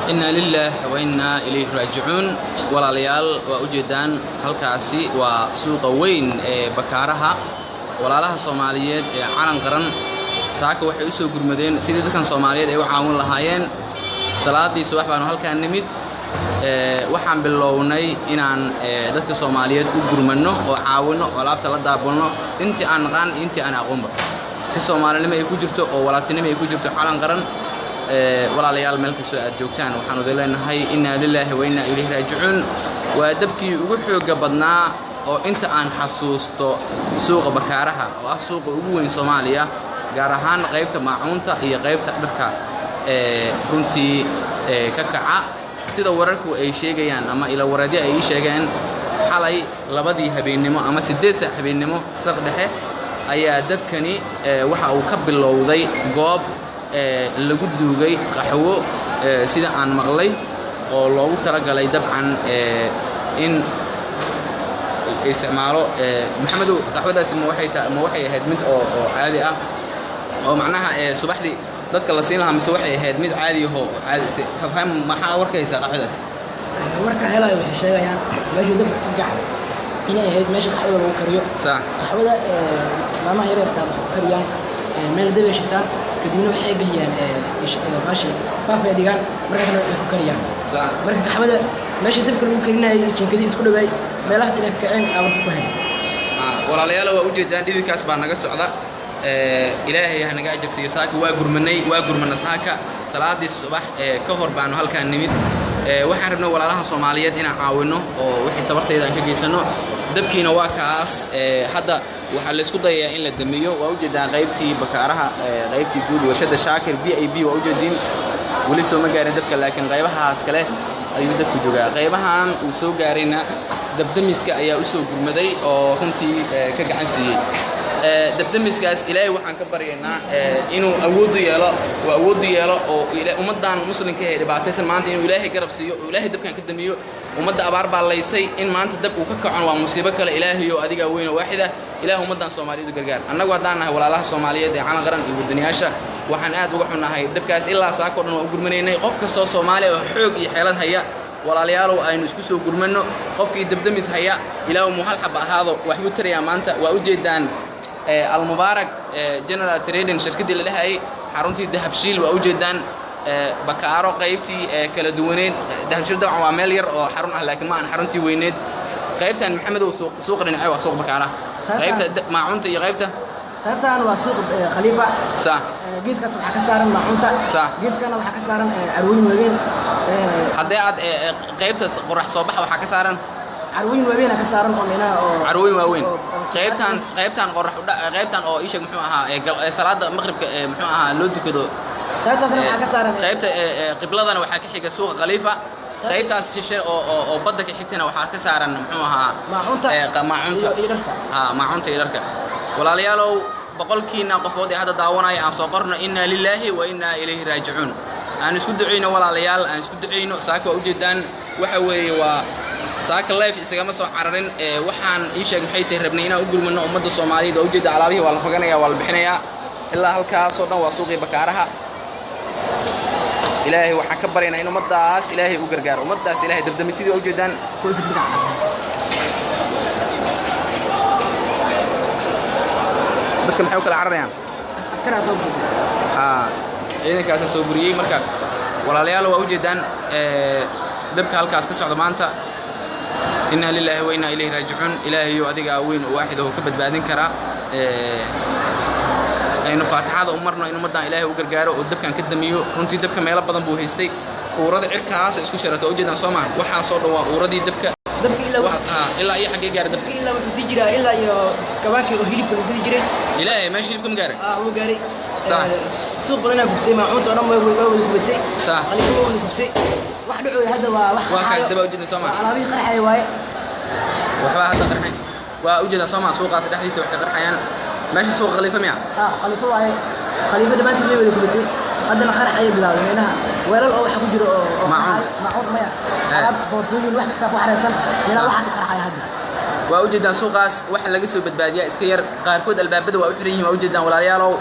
Inna lillaah wa innaa ilayhi raajicuun. Walaalayaal, waa ujeedaan, halkaasi waa suuqa weyn ee Bakaaraha. Walaalaha Soomaaliyeed ee Calan Qaran saaka waxay u soo gurmadeen sidii dadkan Soomaaliyeed ay u caawin lahaayeen. Salaadii subax baanu halkaan nimid. Waxaan bilownay inaan dadka Soomaaliyeed u gurmanno oo caawinno oo alaabta la daabulno, intii aan naqaan iyo intii aan aqoonba, si Soomaalinimo ay ku jirto oo walaaltinimo ay ku jirto. Calan Qaran, walaalayaal, meel kastoo aad joogtaan waxaan idin leenahay innaa lilaahi wa innaa ilayhi raajicuun. Waa dabkii ugu xoogga badnaa oo inta aan xasuusto suuqa Bakaaraha, oo ah suuqa ugu weyn Soomaaliya, gaar ahaan qaybta maacuunta iyo qaybta dharka ee runtii ka kaca. Sida wararku ay sheegayaan ama ilawareedyo ay ii sheegeen, xalay 2dii habeennimo ama 8 saac habeennimo, saq dhexe, ayaa dabkani waxa uu ka bilowday goob lagu duugay qaxwo, sida aan maqlay, oo loogu talagalay dabcan in isticmaalo. Maxamedow, qaxwadaasi ma waxay ta ma waxay ahayd mid oo caadi ah oo macnaha subaxdii dadka la siin lahaa, mise waxay ahayd mid caadi ahoo caadi faahfaahin maxaa warkaysaa qaxwadaas? Warka helayo waxay sheegayaan meeshuu dabka ka kacay inay ahayd meesha qaxwada lagu kariyo. Qaxwada islaamaha yaryarka waxay ku kariyaan meel dabay shitaan, kadibna waxay geliyaan baashi baaf ay dhigaan, markaasna waxay ku kariyaan. Marka qaxwada meesha dabka lagu karinayay iyo jinkadii isku dhawaay, meelahaas inay ka kaceen aa warka ku helay. Walaalayaal, waa ujeedaan, dhididkaas baa naga socda. Ilaahay ha naga ajarsiiyo. Saaka waa gurmanay, waa gurmana. Saaka salaadii subax ee ka hor baanu halkaan nimid. Waxaan rabnay walaalaha Soomaaliyeed inaan caawinno oo wixii tabartayda aan ka geysanno. Dabkiina waa kaas. Hadda waxaa laysku dayayaa in la damiyo. Waa ujeedaan qaybtii Bakaaraha, qaybtii guud, warshadda Shaakir VIP waa ujeediin. Weli soo ma gaarin dabka, laakiin qaybahaas kale ayuu dabku joogaa. Qaybahan uu soo gaarayna dabdamiska ayaa u soo gurmaday oo runtii ka gacan siiyey. Dabdamiskaas Ilaahay waxaan ka baryaynaa inuu awood u yeelo oo awood u yeelo oo ummaddan muslimka ee dhibaataysan maanta inuu Ilaahay garab siiyo oo Ilaahay dabkan ka damiyo. Ummadda abaar baa laysay, in maanta dab uu ka kacon waa musiibo kale. Ilaahayo, adigaa weyn oo waaxid ah, Ilaah ummaddan Soomaaliyeed u gargaar. Annagu haddaan nahay walaalaha Soomaaliyeed ee Calan Qaran iyo wadaniyaasha, waxaan aad uga xunnahay dabkaas. Ilaa saako dhan waan u gurmanaynay. Qof kastoo Soomaali oo xoog iyo xeelad haya, walaalayaalow, aynu isku soo gurmanno. Qofkii dabdamis haya, ilaahu muu hal xaba ahaado, waxbuu tarayaa maanta. Waa ujeedaan Almubaarak General Trading, shirkaddii la dhehayay, xaruntii Dahabshiil waa ujeedaan. Bakaaro qaybtii kala duwaneed Dahabshiil dabcan waa meel yar oo xarun ah, laakiin ma aan xaruntii weyneed. Qaybtan, Maxamedow, suuqa dhinacee waa suuq Bakaaraha? Qaybta maacunta iyo qaybta Qaybtan waa suuq Khaliifa. Geeskaas waxaa ka saaran maacunta. Geeskana waxaa ka saaran carwooyin waaweyn. Haddii aad qaybta qorax soo baxa waxaa ka saaran Carwooyin waaweyn ka saaran oo micnaha oo Carwooyin waaweyn. Qaybtan qorax qaybtan oo ii sheeg muxuu ahaa salaada maqribka muxuu ahaa loo tukado. Qaybtaasna waxaa ka saaran Qaybta qibladana waxaa ka xiga suuqa Khaliifa. Qaybtaas shishe oo badda ka xigtana waxaa ka saaran muxuu ahaa Maacunta. Maacunta iyo dharka. Ha, maacunta iyo dharka. Walaalayaalow, 100kiina qofood ee hadda daawanaya, aan soo qorno innaa lilaahi wa innaa ilayhi raajicuun. Aan isku ducayno, walaalayaal, aan isku ducayno. Saaka waa ujeedaan, waxa weeye waa saaka life isagama soo cararin. Waxaan ii sheeg maxay tahay rabnay inaan u gurmano ummadda Soomaaliyeed. Waa ujeedda, alaabihii waa la faganaya, waa la bixinayaa. Ilaa halkaasoo dhan waa suuqii Bakaaraha. Ilaahay waxaan ka baryaynaa in ummaddaas Ilaahay u gargaaro, ummaddaas Ilaahay dabdamisidii waa ujeedaan. Kuwa ifidka. Dadka maxay u kala cararayaan? Askaraa soo burisay. Ciidankaasaa soo buriyey. Marka walaalayaal, waa ujeedaan dabka halkaas ka socda maanta. Innaa lilaahi wa innaa ilayhi raajicuun. Ilaahayo, adigaa weyn oo waaxid oo ka badbaadin karaa. Aynu faatixada u marno in ummaddan Ilaahay u gargaaro oo dabkan ka damiyo. Runtii dabka meelo badan buu haystay. Uurada cirkaas isku sharato waa ujeedaan, soo maha? Waxaasoo dhan waa uuradii dabka. Dabka ilaa Ilaa iyo xaggee gaara dabka? Dabka ilaa wuxuu sii jiraa ilaa iyo kabaankii oo hilibka lagu gudi jiray. Ilaahay, meesha hilibka ma gaaray? Wuu gaaray. Sax. Suuq badanaa gubtay, maacuunta oo dhan waa wada gubatay. Khaliifo waa wada gubtay. Wax dhacooda hadda waa wax Waa kaas. Qarxaayo. Daba ujeedna, soo maha? Waa alaabihii qarxaya waaye. Waxbaa hadda qarxay, waa ujeedaan, soo maha? Suuqaas dhexdiisa wax ka qarxayaan, meesha suuqa Khaliifa miya? Khaliifo waaye. Khaliifo dhammaantiin way wada gubatay. Haddana qarax ayay bilaabay, meelaha weelal oo waxa ku jiro oo Maacuun. Qarxaayo. Maacuun maya, alaab, boorsooyin, wax kasta ku xareysan meelaha waxa ka qarxaya hadda. Waa ujeedaan, suuqaas waxa laga soo badbaadiyaa iska yar. Qaarkood albaabada waa u xiran yihiin, waa ujeedaan, walaalayaalow.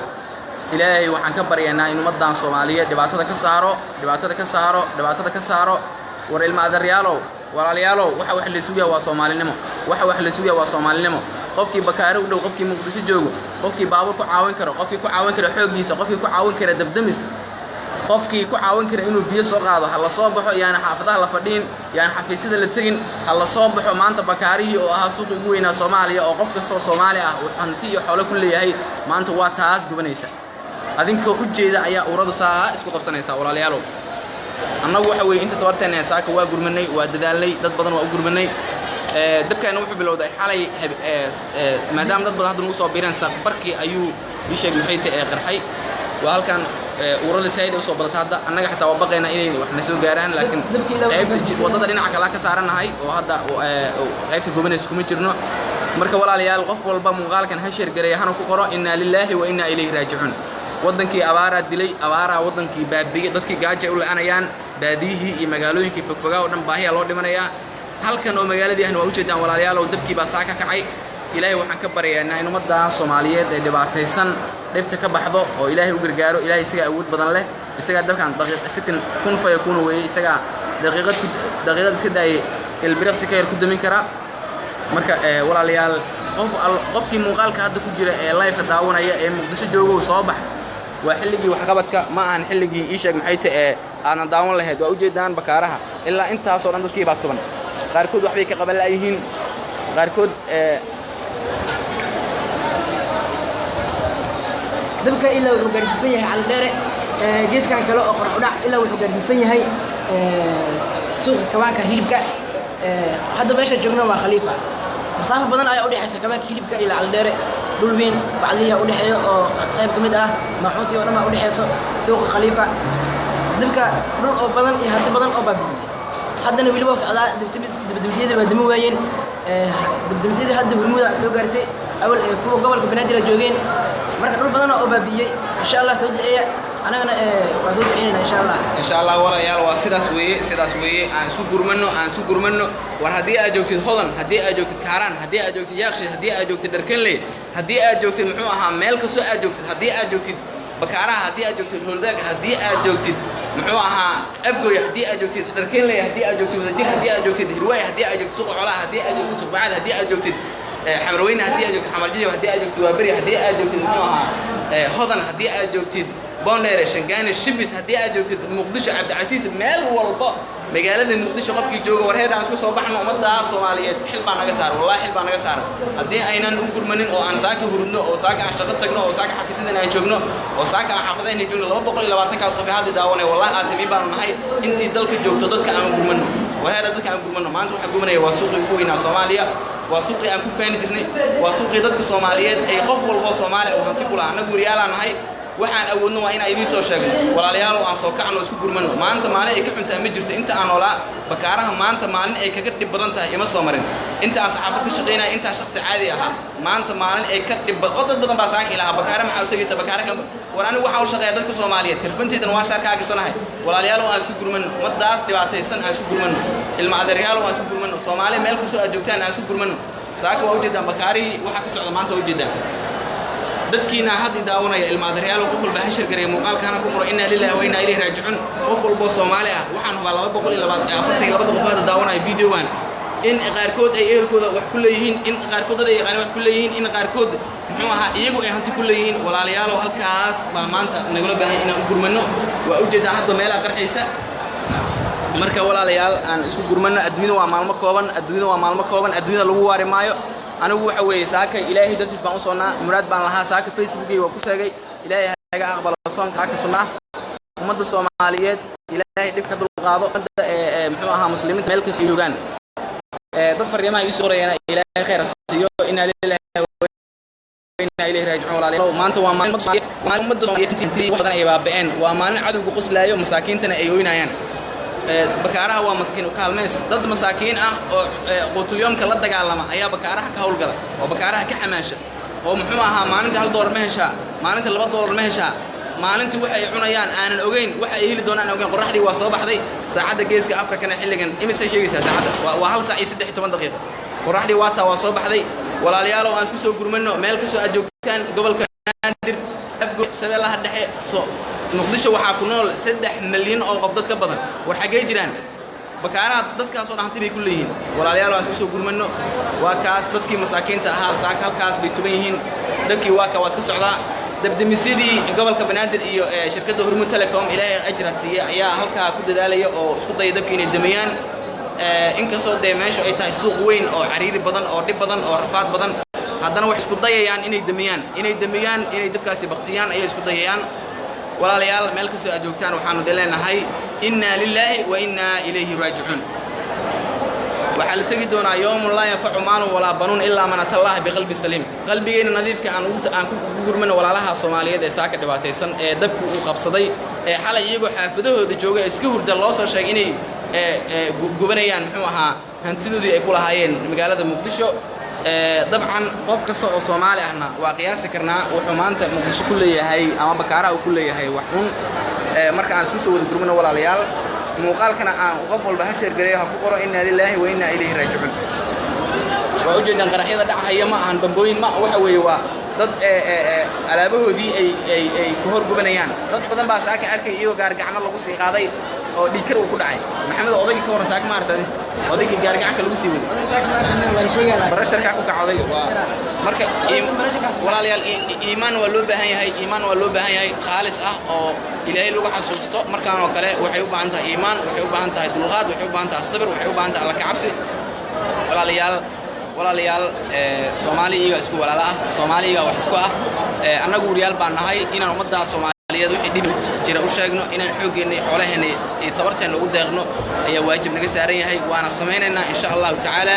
Ilaahay waxaan ka baryaynaa in ummaddan Soomaaliyeed dhibaatada ka saaro, dhibaatada ka saaro, dhibaatada ka saaro. War ilma adeeryaalow, walaalayaalow, waxa wax la sugayaa waa Soomaalinimo. Waxa wax la sugayaa waa Soomaalinimo. Qofkii Bakaare u dhow, qofkii Muqdisho joogo, qofkii baabuur ku caawin karo, qofkii ku caawin kara xooggiisa, qofkii ku caawin kara dabdamis, qofkii ku caawin kara inuu biyo soo qaado, ha la soo baxo. Yaana xaafadaha la fadhiin, yaana xafiisyada la tegin, ha la soo baxo. Maanta Bakaarihii oo ahaa suuqii ugu weynaa Soomaaliya oo qof kastoo Soomaali ah uu hanti iyo xoolo ku leeyahay, maanta waa taas gubanaysa. Adinkoo u jeeda ayaa uuradu saa isku qabsanaysaa. Walaalayaalow, annagu waxa weeye inta tabarteena saaka waa gurmanay, waa dadaalnay, dad badan waa u gurmanay. Dabkaana wuxuu bilowday xalay, maadaama dad badan hadda nagu soo biireen, barkii ayuu ii sheeg maxay tahay ee qarxay. Waa halkan uurada saa'id ay usoo badata. Hadda annaga xataa waa baqaynaa inay wax na soo gaaraan, laakiin qaybta waddada dhinaca kale ka saaranahay oo hadda qaybta gubanaysa kuma jirno. Marka walaalayaal, qof walba muuqaalkan ha share gareeya, hana ku qoro innaa lilaahi wa innaa ilayhi raajicuun. Waddankii abaaraa dilay, abaaraa waddankii baabi'iyey, dadkii gaajo ay u la'anayaan. Baadiyihii iyo magaalooyinkii fogfogaa oo dhan baahiyaa loo dhimanayaa. Halkan oo magaaladii ahna waa ujeedaan walaalayaal, oo dabkii baa saa ka kacay. Ilaahay waxaan ka baryaynaa in ummadda Soomaaliyeed ee dhibaataysan dhibta ka baxdo oo Ilaahay u gargaaro. Ilaahay isagaa awood badan leh, isagaa dabkan daqiiq sitin kun fayakuunu weeye, isagaa daqiiqad ku daqiiqad iska daayay ilbiriqsi ka yar ku damin karaa. Marka walaalayaal, qof qofkii muuqaalka hadda ku jira ee live-ka daawanaya ee Muqdisho joogow, soo bax. Waa xilligii waxqabadka, ma ahan xilligii ii sheeg maxay ta ee aadan daawan lahayd. Waa ujeedaan Bakaaraha ilaa intaasoo dhan dadkii baa tuban, qaarkood waxbay ka qaban la'yihiin, qaarkood Dabka ilaa wuxuu gaarsiisan yahay Calidheere, geeskan kale oo qorax udhac, ilaa wuxuu gaarsiisan yahay suuqa kawaanka hilibka. Hadda meesha joogno waa Khaliifa. Masaafo badan ayaa udhexaysa kawaanka hilibka ilaa Calidheere. Dhul weyn bacdihi udhexeeyo oo qayb ka mid ah maacuuntii oo dhan baa udhexeyso suuqa Khaliifa. Dabka dhul oo badan iyo hanti badan oo baabi'iyey, haddana weli waa socdaa. Dabdamisyadii waa dami waayeen. Dabdamisyadii hadda Hurmuda soo gaartay, awal kuwa gobolka Banaadir joogeen. Marka dhul badan oo baabi'iyey. Insha Allah soo duceeya, anagana waa soo duceynayna insha Allah. Insha Allah walaalayaal, waa sidaas weeye, sidaas weeye. Aan isu gurmano, aan isu gurmano. War haddii aad joogtid Hodan, haddii aad joogtid Kaaraan, haddii aad joogtid Yaaqshiid, haddii aad joogtid Dharkenley, haddii aad joogtid muxuu ahaa meel kastoo aad joogtid, haddii aad joogtid Bakaaraha, haddii aad joogtid Holdaag, haddii aad joogtid muxuu ahaa Afgoy, haddii aad joogtid Dharkenley, haddii aad joogtid Wadajir, haddii aad joogtid Hirwaay, haddii aad joogtid Suuqa Xolaha, haddii aad joogtid Suqbacad, haddii aad joogtid Xamarweyne, haddii aad joogtid Xamarjajab, haddii aad joogtid Waaberi, haddii aad joogtid muxuu ahaa Hodan, haddii aad joogtid Boondheere, Shangaani, Shibis, haddii aad joogtid Muqdisho, Cabdicasiis, meel walba magaalada Muqdisho qofkii jooga, warheed aan isku soo baxno. Ummadda Soomaaliyeed xil baa naga saaran, wallahi xil baa naga saaran. Haddii aynan u gurmanin oo aan saaka hurudno oo saaka aan shaqo tagno oo saaka xafiisyadan aan joogno oo saaka aan xaafadahayna joogno, 220kaas qof ee hadda daawanaya, wallahi aatimiin baanu nahay. Intii dalka joogto dadka aan gurmano, warheeda dadka aan gurmano. Maanta waxaa gurmanaya waa suuqii ugu weynaa Soomaaliya, waa suuqii aan ku faani jirnay, waa suuqii dadka Soomaaliyeed ay qof walboo Soomaaliya oo hanti ku lahaa. Annagu wariyaalaan nahay, waxaan awoodno waa inaan idiin soo sheegno. Walaalayaalow, aan soo kacno, isku gurmano. Maanta maalin ay ka xuntahay ma jirto inta aan noolaa. Bakaaraha maanta maalin ay kaga dhib badan tahay ima soo marin inta aan saxaafad ka shaqaynaya, intaa shakhsi caadi ahaa. Maanta maalin ay ka dhib oo dad badan baa saaka ilahaa Bakaare maxaa u tegaysa Bakaare ka? War anigu waxaa u shaqeeya dadka Soomaaliyeed, karfanteedana waa shaarkaa gasanahay. Walaalayaalow, aan isku gurmano, ummadaas dhibaataysan aan isku gurmano. Ilma adeeryaalow, aan isku gurmano. Soomaaliya meel kastoo aad joogtaan aan isku gurmano. Saaka waa ujeedaan Bakaarihii waxaa ka socda maanta, waa ujeedaan. Dadkiina hadda daawanaya, ilma adeeryaal, qof walba ha share gareeya muuqaalkaana ku qoro innaa lillahi wa innaa ilayhi raajicuun. Qof walboo Soomaali ah, waxaan hubaa 242 qof hadda daawanaya videogan in qaarkood ay ehelkooda wax ku leeyihiin, in qaarkood dad ay yaqaaneen wax ku leeyihiin, in qaarkood muxuu ahaa iyagu ay hanti ku leeyihiin. Walaalayaalow, halkaas baa maanta nagula baahan inaan u gurmano. Waa ujeedaa hadda meelaha qarxaysa. Marka walaalayaal, aan isku gurmano. Adduunyada waa maalmo kooban, adduunyada waa maalmo kooban, adduunyada lagu waari maayo. Anigu waxa weeye saaka Ilaahay dartiis baan u soonnaa, muraad baan lahaa. Saaka Facebookay waa ku sheegay. Ilaahay haga aqbalo soonka ka sunnaa. Ummadda Soomaaliyeed Ilaahay dhib ka dulqaado. Ummadda muxuu ahaa muslimiinta meel kasta joogaan, dad fariimaha ii soo qorayana Ilaahay khayr ha siiyo. Innaa lillahi wa innaa ilayhi raajicuun. Walaalayaal, maanta waa maalin ummadda Soomaaliyeed wax badan ay baaba'een, waa maalin cadowga qoslaayo, masaakiintana ay ooynayaan. Bakaaraha waa maskiin kaalmeys. Dad masaakiin ah oo quutulyoomka la dagaalama ayaa Bakaaraha ka howlgala oo Bakaaraha ka xamaasha oo muxuu ahaa maalinta $1 ma heshaa, maalinta $2 ma heshaa, maalintii waxa ay cunayaan aanan ogeyn, waxa ay heli doonaan ogeyn. Qoraxdii waa soo baxday. Saacadda geeska Afrikana xilligan imisay sheegaysaa? Saacadda waa 1 saac iyo 13 daqiiqo. Qoraxdii waa taa, waa soo baxday. Walaalayaalow, aan isku soo gurmano meel kastoo aad joogtaan, gobolka Banaadir, Afgo Afgo, Shabeellaha Dhexe, so Muqdisho waxaa ku nool 3 milyan oo qof, dad ka badan. War xaggee jiraan Bakaaraha? Dadkaasoo dhan hanti bay ku leeyihiin. Walaalayaal, waan isku soo gurmanno. Waa kaas dadkii masaakiinta ahaa saaka halkaas bay tuban yihiin. Dabkii waa ka waa iska socdaa. Dabdemisyadii gobolka Banaadir iyo shirkadda Hormuud Telecom, Ilaahay ajra siiya, ayaa halkaa ku dadaalaya oo isku daya dabkii inay damiyaan. Inkastoo dee meeshu ay tahay suuq weyn oo cariiri badan oo dhib badan oo rafaad badan, haddana waxay isku dayayaan inay damiyaan, inay dabkaasi baktiyaan ayay isku dayayaan. Walaalayaal, meel kastoo aad joogtaan, waxaanu de leenahay innaa lilaahi wa innaa ilayhi raajicuun. Waxaa la tegi doonaa yowmun laa yanfacu maalun walaa banuun ilaa man ata Allaha biqalbi saliim. Qalbigeenna nadiifka aan ugu aan ku gurmano walaalaha Soomaaliyeed ee saaka dhibaataysan, ee dabku uu qabsaday, ee xalay iyagoo xaafadahooda jooga iska hurda loo soo sheegay inay gubanayaan, muxuu ahaa, hantidoodii ay ku lahaayeen magaalada Muqdisho. Dabcan qof kasta oo Soomaali ahna waa qiyaasi karnaa wuxuu maanta Muqdisho ku leeyahay ama Bakaaraha uu ku leeyahay wax un. Marka aan isku soo wada gurmano, walaalayaal. Muuqaalkana aan qof walba ha share gareeyo, ha ku qoro innaa lilaahi wa innaa ilayhi raajicuun. Waa ujeedaan qaraxyada dhacahaya, ma ahan bambooyin, ma waxa weeye, waa dad alaabahoodii ay ku hor gubanayaan. Dad badan baa saaka arkay iyagoo gaarigacno lagu sii qaaday oo dhiigkar uu ku dhacay. Maxamed, odaygii ka warran saaka? Maarata odaygii gaarigacanka lagu sii waday, barasharkaa ku kaca odayga. Waa marka, walaalayaal, iimaan waa loo baahan yahay. Iimaan waa loo baahan yahay khaalis ah oo Ilaahay lagu xasuusto. Markaan oo kale waxay u baahan tahay iimaan, waxay u baahan tahay dulqaad, waxay u baahan tahay sabir, waxay u baahan tahay Alla ka cabsi. Walaalayaal, walaalayaal, Soomaali iyaga isku walaala ah, Soomaali iyaga wax isku ah. Annagu wariyaal baan nahay inaan ummadda Soomaaliyeed wixii dhib jira u sheegno, inaan xooggeenna iyo xoolaheenna iyo tabarteenna ugu deeqno ayaa waajib naga saaran yahay, waana samaynaynaa insha Allahu tacaala.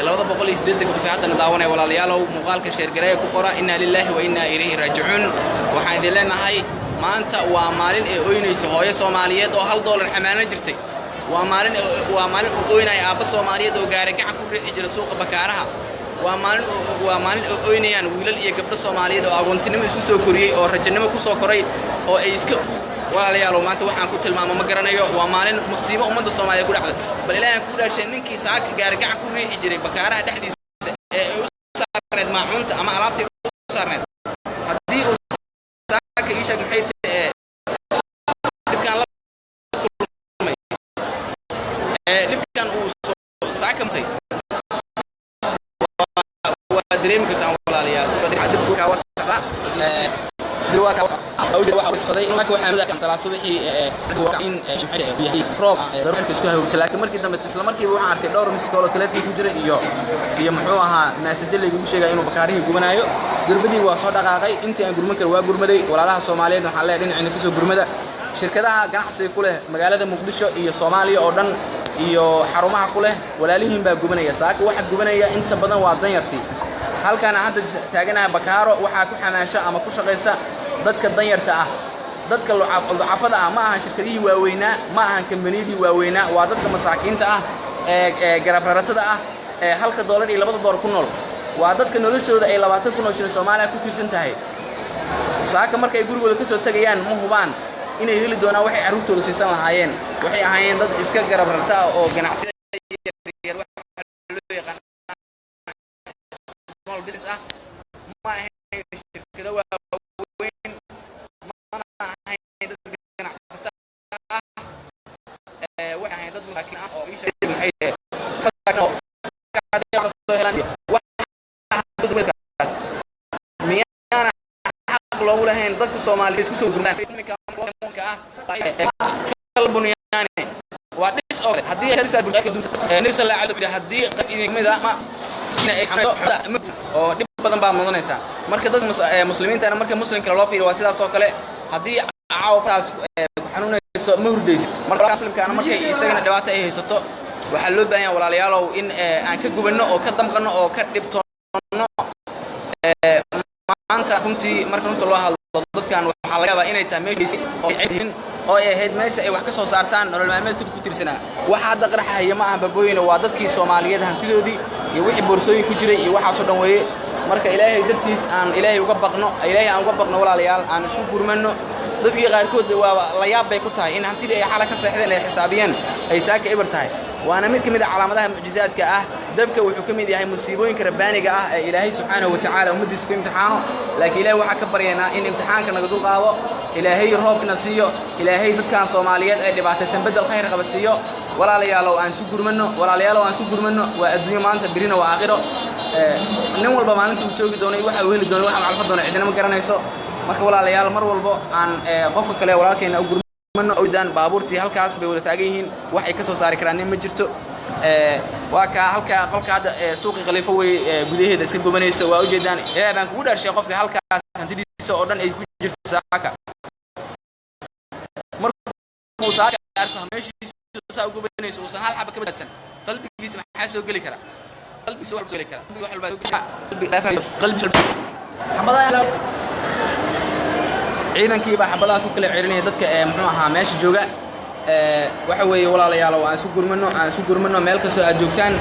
280-ka qof ee haddana daawanaya, walaalayaalow, muuqaalka share gareeya, ku qora innaa lilaahi wa innaa ilayhi raajicuun. Waxaan idin leenahay, maanta waa maalin ay oynayso hooyo Soomaaliyeed oo $1 xamaalan jirtay. Waa maalin uu oynaya aabba Soomaaliyeed oo gaari gacan ku riixi jira suuqa Bakaaraha. Waa maalin oo oynayaan wiilal iyo gabdho Soomaaliyeed oo agoontinimo isku soo koriyey oo rajanimo ku soo koray oo ay iska. Walaalayaalow, maanta waxaan ku tilmaamo ma garanayo. Waa maalin musiibo ummadda Soomaaliyeed ku dhacday. Bal Ilaahay aan kugu dhaashay, ninkii saaka gaari gacan ku riixi jiray Bakaaraha dhexdiisa ee ay u saarneed maacuunta ama alaabtii u saarneed, haddii uu saaka ii sheeg maxay tahay dhibkaan la kulmay, ee dhibkan uu saakamtay, waa dareemi kartaan, walaalayaal. Dibku waa socdaa, salaad subaxii in yahay roob daruurka isku hawgta, laakiin markii dambe isla markiiba waxaan arkay dhowr missed call oo taleefanka ku jira iyo muxuu ahaa message laygugu sheegaya inuu Bakaarihii gubanaayo. Durbadii waa soo dhaqaaqay. Intii aan gurman kara waa gurmaday. Walaalaha Soomaaliyeed waxaan leeyahay, dhinaciina kasoo gurmada. Shirkadaha ganacsiga ku leh magaalada Muqdisho iyo Soomaaliya oo dhan iyo xarumaha ku leh, walaalihiin baa gubanaya saaka. Waxa gubanaya inta badan waa danyartii. Halkaana hadda taaganaha Bakaaro waxaa ku xamaasha ama ku shaqaysta dadka danyarta ah, dadka lucafada ah. Ma ahan shirkadihii waaweynaa, ma ahan kambaniyadii waaweynaa, waa dadka masaakiinta ah ee garabraratada ah ee halka doolar iyo $2 ku nool. Waa dadka noloshooda ay 20,000 oo shilin Soomaaliya ku tiirsan tahay. Saaka markay gurigooda ka soo tegayaan ma hubaan inay heli doonaan waxay carruurtooda siisan lahaayeen. Waxay ahaayeen dad iska garab rarta ah oo ganacsiyada yaryar, waxa loo yaqaan small business ah. Ma ahayn shirkado waaweyn, mana ahayn dad ganacsato ah. Waxay ahayn dad masaakiin ah oo ii sheegay maxay soo helaan. Miyaana xaq loogu lahayn dadka Soomaaliyeed isku soo gurmaan ah kalbunyaane waa dhis oo haddii Nabi sal Allah alayhi haddii qayb idin kamid ah ma oo dhib badan baa mudanaysaa. Marka dadka muslimiintana, marka muslimka loo fiiriyo, waa sidaas oo kale. Haddii caawtaas ku xanuunayso, ma hurdaysid. Marka muslimkaana markay isagana dhibaato ay haysato, waxaa loo baahan yahay, walaalayaalow, in aan ka gubanno oo ka damqanno oo ka dhibtoonno. Maanta runtii marka runta loo hadlo, dadkan waxaa laga yaabaa inay tahay meeshiisi oo ay ahayd meesha ay wax ka soo saartaan, nolol maalmeedkooda ku tiirsanaa. Waxa hadda qaraxahaya ma aha babooyina, waa dadkii Soomaaliyeed hantidoodii iyo wixii boorsooyin ku jiray iyo waxaasoo dhan weeye. Marka Ilaahay dartiis aan Ilaahay uga baqno, Ilaahay aan uga baqno, walaalayaal, aan isku gurmanno. Dadkii qaarkood waa la yaab bay ku tahay in hantidii ay xala ka seexdeen ay xisaabiyeen ay saaka eber tahay. Waana mid ka mid a calaamadaha mucjizaadka ah. Dabka wuxuu ka mid yahay musiibooyinka rabbaaniga ah ee Ilaahay subxaanahu wa tacaala ummaddiisa ku imtixaano. Laakiin Ilahay waxaa ka baryaynaa in imtixaanka naga dul qaado, Ilaahay roob ina siiyo, Ilaahay dadkan Soomaaliyeed ee dhibaataysan beddel khayr qaba siiyo. Walaalayaalow, aan isu gurmanno. Walaalayaalow, aan isu gurmanno. Waa adduunyo maanta, birina waa aakhiro. Nin walba maalinta uu joogi doonay, waxa uu heli doono, waxa uu calfa doono, cidina ma garanayso. Marka walaalayaal, mar walbo aan qofka kale walaalkeena u gurmano. Oydaan baabuurtii halkaas bay wada taagan yihiin, wax ay ka soo saari karaan nin ma jirto. Waa kaa halkaa qolka hadda suuqii Khaliifo wey gudaheeda iska gubanayso, waa ujeedaan. Ilaah baan kugu dhaarshay, qofka halkaas hantidiisa oo dhan ay ku jirto saaka, markuu saaka arko meeshiisa saa u gubanayso, uusan hal xaba ka badbaadsan, qalbigiisa maxaa soo geli kara? Qalbigiisa wax soo geli kara, qalbiga wax walbaa soo geli qalbi. Xabadaha. Ciidankii baa xabadahaas ku kala celinaya dadka ee muxuu ahaa meesha jooga. Waxa weeye walaalayaal, aan isu gurmano, aan isu gurmano. Meel kastoo aad joogtaan,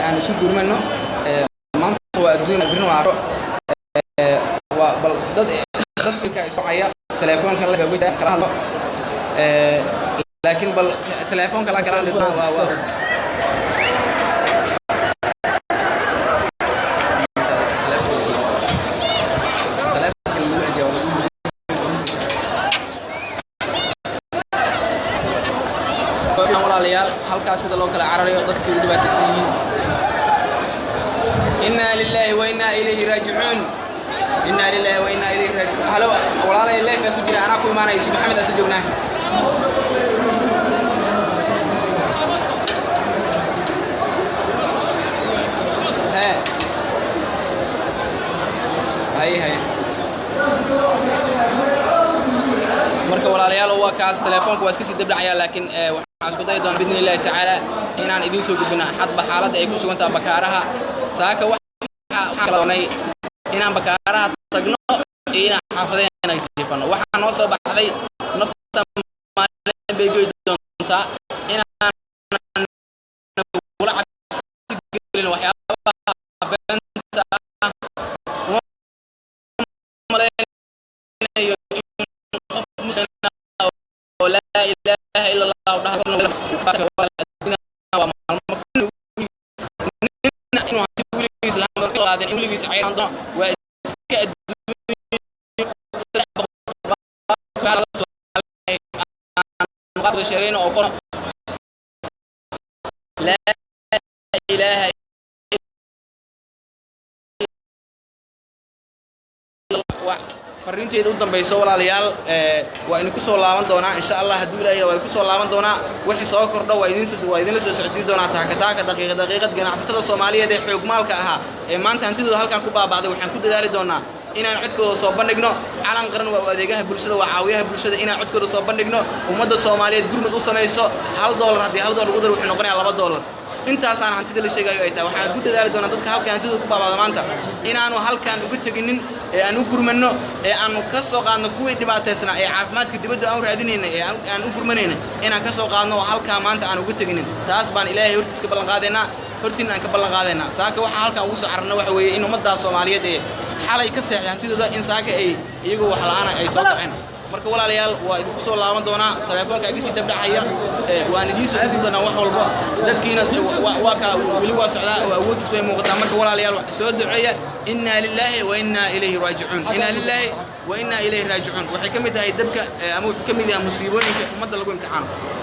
aan isu gurmano. Maanta waa adduun, birina waa aakhiro. Waa bal dad dadka isocaya telefoonka la kala hadlo, laakiin bal telefoonka la kala hadli waa telefoonka lagu ajaabo. Walaalayaal, halkaas sida loo kala cararayo, dadkii u dhibaataysan yihiin. Inna lillahi wa inna ilayhi raajicuun, inna lillahi wa inna ilayhi raajicuun. Halo walaalay, live baa ku jira, anaa ku imaanaya. Yusuf Maxamed asa joognaa. Hee, haye haye. Marka walaalayaal, waa kaas, telefoonka waa iska sii dabdhacayaa, laakiin waxaan isku dayi doonaa biidni illahi tacaala inaan idiin soo gudbino xadba xaaladda ay ku sugan tahay Bakaaraha saaka. Waxaan kala doonay inaan Bakaaraha tagno iyo inaan xaafadeena jiifano. Waxaa noo soo baxday nafta maalin bay goy doontaa, inaan kula cabsi gelin waxyaabaha beenta ah. Uma malaynayo in qof muslim ah oo laa ilaaha illa Allah dhaha waa maalmo nina inuu hanti weligiis lahaan qaadin, in weligiis cayran doono. Waa iska adduunyo. 300 sheegayno oo qono laa ilaaha. Fariinteeda u dambayso walaalayaal, waa idinku soo laaban doonaa insha Allah. Hadduu Ilahay waa idinku soo laaban doonaa, wixii soo kordho waa idin waa idinla soo socodsiin doonaa taaka taaka, daqiiqa daqiiqad. Ganacsatada Soomaaliyeed ee xoogmaalka ahaa ee maanta hantidooda halkan ku baaba'day, waxaan ku dadaali doonaa inaan codkooda soo bandhigno. Calan Qaran waa adeegaha bulshada, waa caawiyaha bulshada. Inaan codkooda soo bandhigno, ummadda Soomaaliyeed gurmud u samayso. $1 haddii $1 ugu dar, wuxuu noqonayaa $2. Intaasaan hantida la sheegayo ay tahay. Waxaan ku dadaali doonaa dadka halkan hantidooda ku baaba'da maanta inaanu halkan uga teginin ee aan u gurmanno, ee aanu ka soo qaadno kuwii dhibaataysnaa ee caafimaadka dibadda aan u raadinayna ee aan u gurmanayna, inaan ka soo qaadno oo halkaa maanta aan uga teginin. Taas baan Ilaahay hortiis ka ballan qaadaynaa, hortiina aan ka ballan qaadaynaa. Saaka waxaa halkan ugu soo cararna waxa weeye in ummaddaa Soomaaliyeed ee xalay ka seexday hantidooda in saaka ay iyagoo wax la'aana ay soo kaceen. Marka walaalayaal, waa idinku soo laaban doonaa. Telefoonka iga sii dabdhacaya, waan idiin soo gudbi doonaa wax walba. Dadkiina waa kaa weli waa socdaa oo awooddiis way muuqataa. Marka walaalayaal, soo duceeya. Inna lillahi wa inna ilayhi raajicuun, inna lillahi wa inna ilayhi raajicuun. Waxay ka mid tahay dabka ama wuxuu ka mid yahay musiibooyinka ummadda lagu imtixaano.